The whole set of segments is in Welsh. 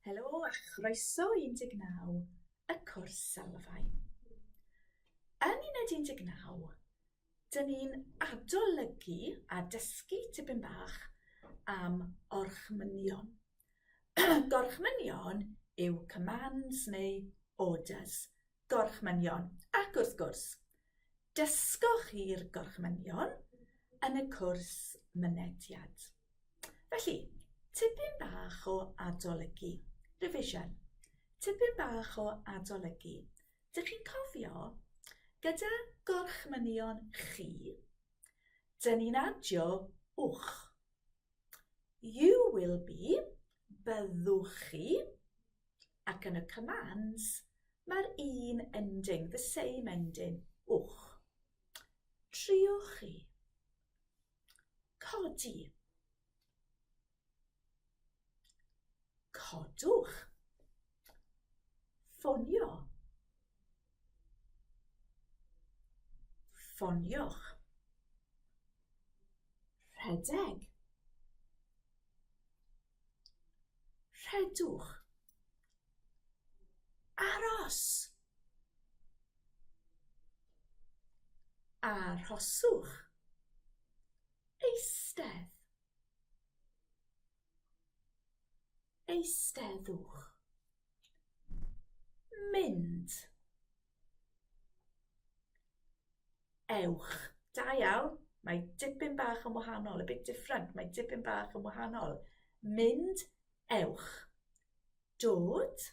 Helo a chroeso 19 y cwrs sylfaen. Yn uned 19, dyn ni'n adolygu a dysgu tipyn bach am orchmynion. Gorchmynion yw commands neu orders. Gorchmynion. Ac wrth gwrs, dysgoch chi'r gorchmynion yn y cwrs mynediad. Felly, tipyn bach o adolygu. Revision. Tipyn bach o adolygu. Dych chi'n cofio, gyda gorchmynion chi, dyn ni'n adio wch. You will be, byddwch chi, ac yn y commands, mae'r un ending, the same ending, wch. Triwch chi. Codi. Codwch. Ffonio. Ffoniwch. Rhedeg. Rhedwch. Aros. Arhoswch. Eistedd. Eisteddwch. Mynd. Ewch. Da iawn. Mae dipyn bach yn wahanol, a bit different. Mae dipyn bach yn wahanol. Mynd, ewch. Dod.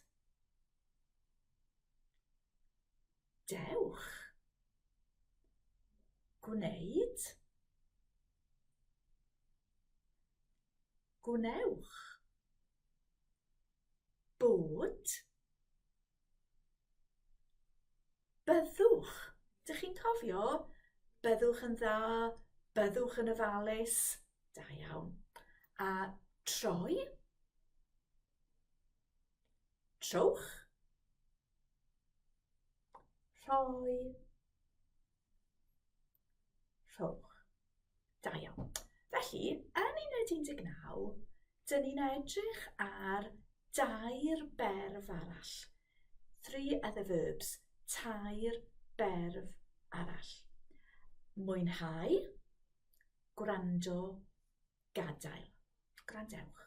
Dewch. Gwneud. Gwnewch. Bod. Byddwch. Dych chi'n cofio? Byddwch yn dda, byddwch yn ofalus. Da iawn. A troi. Trowch. Rhoi. Rhowch. Da iawn. Felly, yn uned 19, dyn ni'n edrych ar dair berf arall. Three other verbs. Tair berf arall. Mwynhau, gwrando, gadael. Gwrandewch.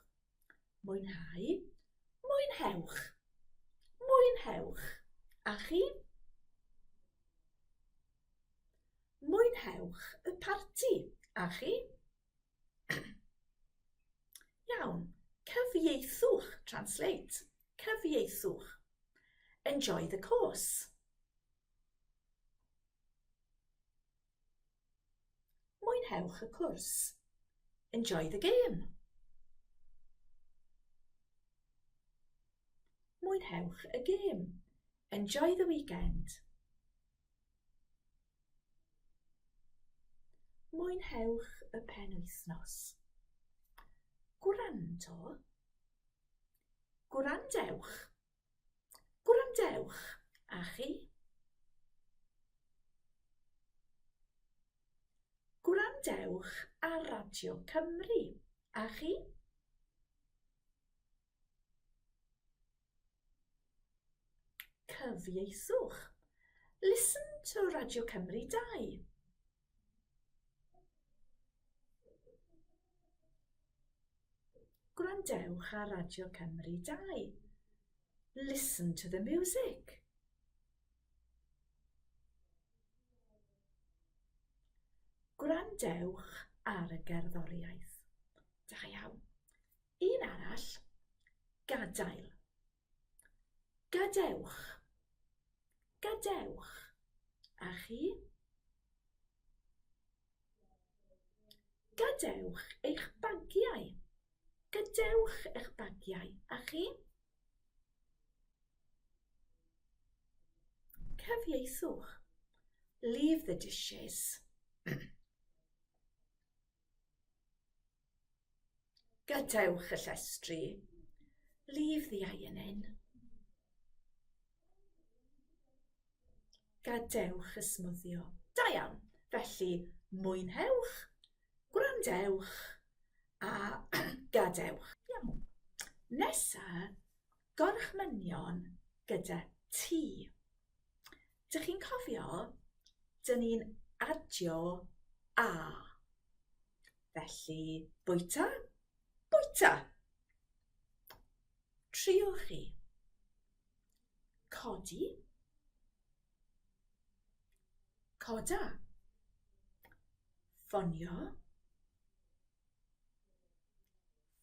Mwynhau. Mwynhewch. Mwynhewch. A chi? Mwynhewch y parti. A chi? Iawn. Cyfieithwch. Translate. Cyfieithwch. Enjoy the course. Mwynhewch y cwrs. Enjoy the game. Mwynhewch y gêm. Enjoy the weekend. Mwynhewch y penwythnos. Gwrando. Gwrandewch. Gwrandewch, a chi? Gwrandewch ar Radio Cymru, a chi? Cyfieithwch. Listen to Radio Cymru 2. Gwrandewch ar Radio Cymru 2. Listen to the music. Gwrandewch ar y gerddoriaeth. Da iawn. Un arall, gadael. Gadewch. Gadewch. A chi? Gadewch eich bagiau. Gadewch eich bagiau. A chi? Cyfieithwch. Leave the dishes. Gadewch y llestri. Leave the ironing. Gadewch y smwddio. Da iawn. Felly, mwynhewch, gwrandewch a gadewch. Iawn. Nesa, Gorchmynion gyda ti. Dych chi'n cofio? Dyn ni'n adio a. Felly, bwyta, bwyta. Triwch chi. Codi. Coda. Ffonio.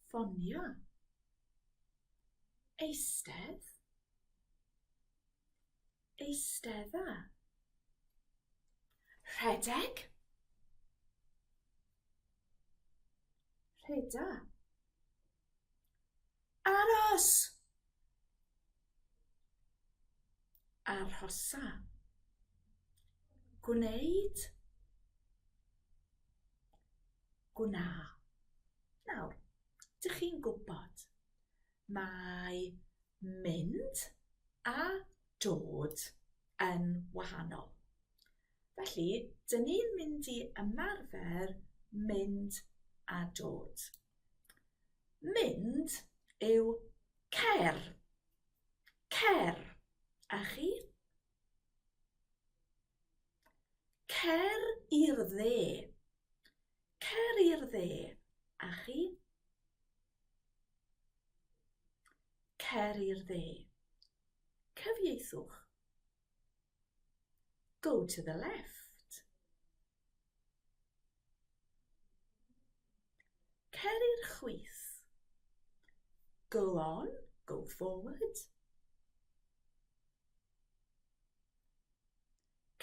Ffonio. Eistedd. Eistedda. Rhedeg. Rheda. Aros! Arhosa. Gwneud. Gwna. Nawr, dych chi'n gwybod, mae mynd a dod yn wahanol. Felly, dyn ni'n mynd i ymarfer mynd a dod. Mynd yw cer. Cer. A chi? Cer i'r dde. Cer i'r dde. A chi? Cer i'r dde. Cyfieithwch. Go to the left. Cer i'r chwith. Go on, go forward.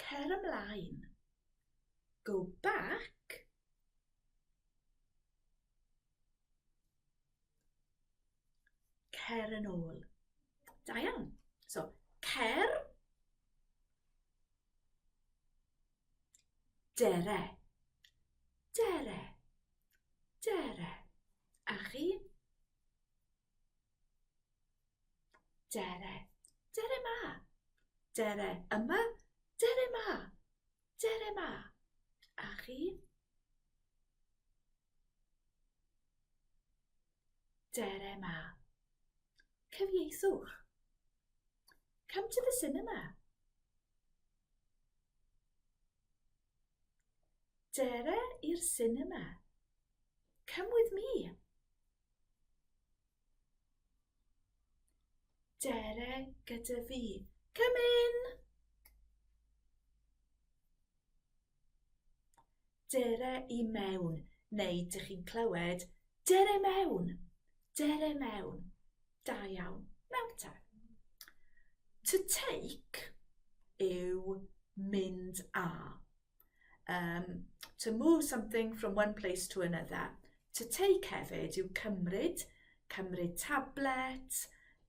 Cer ymlaen. Go back. Cer yn ôl. Da iawn. So, cer Dere. Dere. Dere. A chi? Dere. Dere ma. Dere yma. Dere ma. Dere ma. A chi? Dere ma. Cyfieithwch. Come to the cinema. Dere i'r sinema. Come with me. Dere gyda fi. Come in. Dere i mewn, neu dych chi'n clywed dere mewn, dere mewn. Da iawn. Mewn te. To take yw mynd â. Um, to move something from one place to another. To take hefyd yw cymryd, cymryd tablet,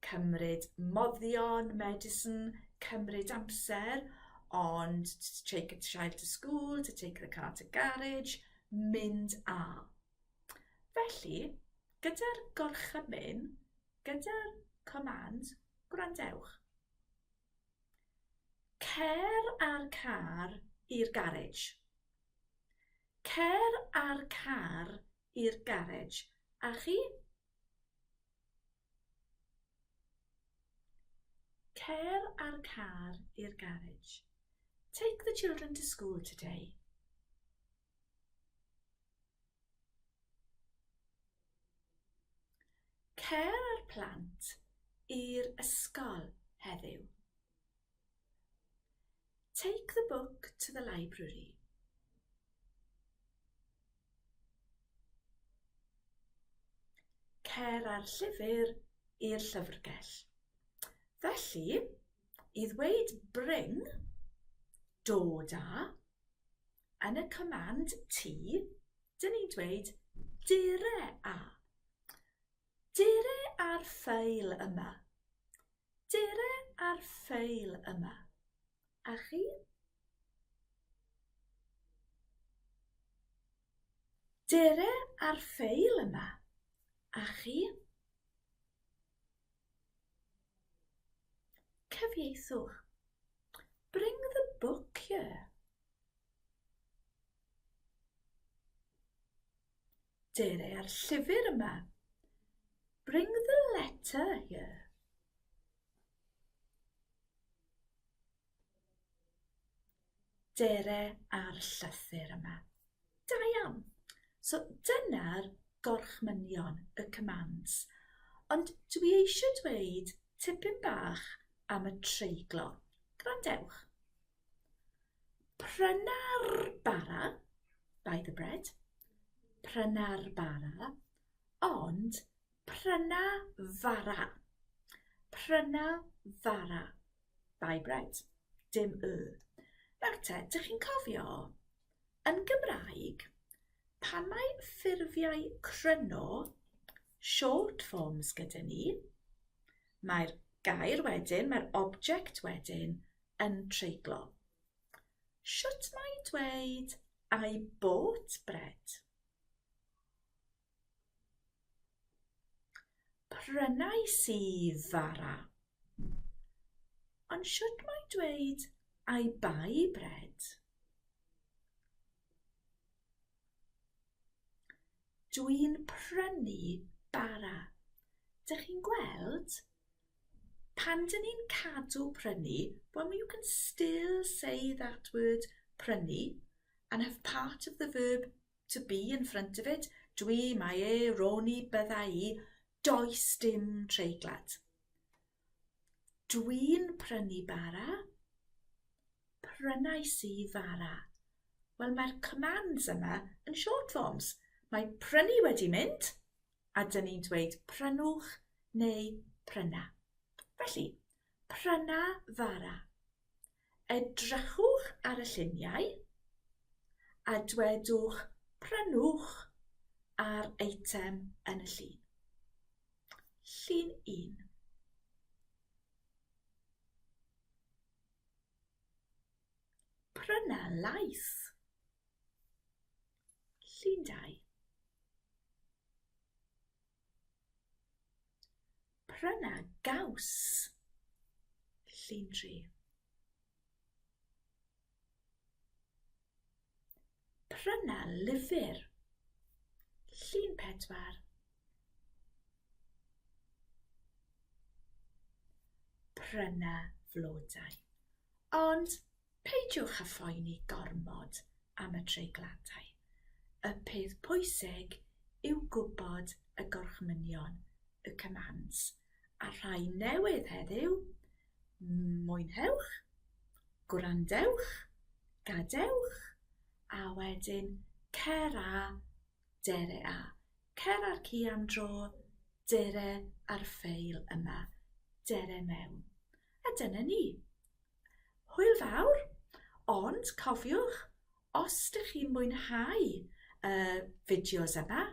cymryd moddion, medicine, cymryd amser, ond to take a child to school, to take the car to garage, mynd â. Felly, gyda'r gorchymyn, gyda'r command, gwrandewch. Cer â'r car i'r garej. Cer â'r car i'r garej. A chi? Cer â'r car i'r garej. Take the children to school today. Cer â'r plant i'r ysgol heddiw. Take the book to the library. Cer â'r llyfr i'r llyfrgell. Felly, i ddweud bring, dod â, yn y command ti, dyn ni'n dweud dere a. Dere â'r ffeil yma. Dere â'r ffeil yma. A chi? Dere â'r ffeil yma. A chi? Cyfieithwch. Bring the book here. Dere â'r llyfr yma. Bring the letter here. Dere â'r llythyr yma. Da iawn. So dyna'r gorchmynion, y commands. Ond dwi eisiau dweud tipyn bach am y treiglo. Gwrandewch. Pryna'r bara, buy the bread, pryna'r bara, ond pryna fara. Pryna fara. Buy bread. Dim y. Nawr te, dych chi'n cofio Yn Gymraeg, pan mae ffurfiau cryno, short forms gyda ni, mae'r gair wedyn, mae'r object wedyn yn treiglo. Shwt mae dweud I bought bread? Prynais i fara. Ond shwt mae dweud I buy bread? Dwi'n prynu bara. Dych chi'n gweld? Pan dyn ni'n cadw prynu, well you can still say that word prynu and have part of the verb to be in front of it, dwi, mae e, ro'n i, bydda i, does dim treiglad. Dwi'n prynu bara. Prynais i fara. Wel, mae'r commands yma yn short forms. Mae prynu wedi mynd, a dyn ni'n dweud prynwch neu pryna. Felly, pryna fara. Edrychwch ar y lluniau a dwedwch prynwch ar eitem yn y llun. Llun 1. Pryna laeth. Llun 2. Pryna gaws. Llun 3. Pryna lyfr. Llun 4. Pryna flodau. Ond peidiwch â phoeni gormod am y treigladau. Y peth pwysig yw gwybod y gorchmynion, y commands, a rhai newydd heddiw, mwynhewch, gwrandewch, gadewch, a wedyn cer a, dere a. Cer â'r ci am dro, dere â'r ffeil yma, dere mewn. A dyna ni. Hwyl fawr, ond cofiwch, os dych chi'n mwynhau y fideos yma,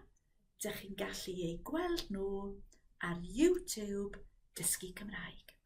dych chi'n gallu eu gweld nhw ar YouTube Dysgu Cymraeg.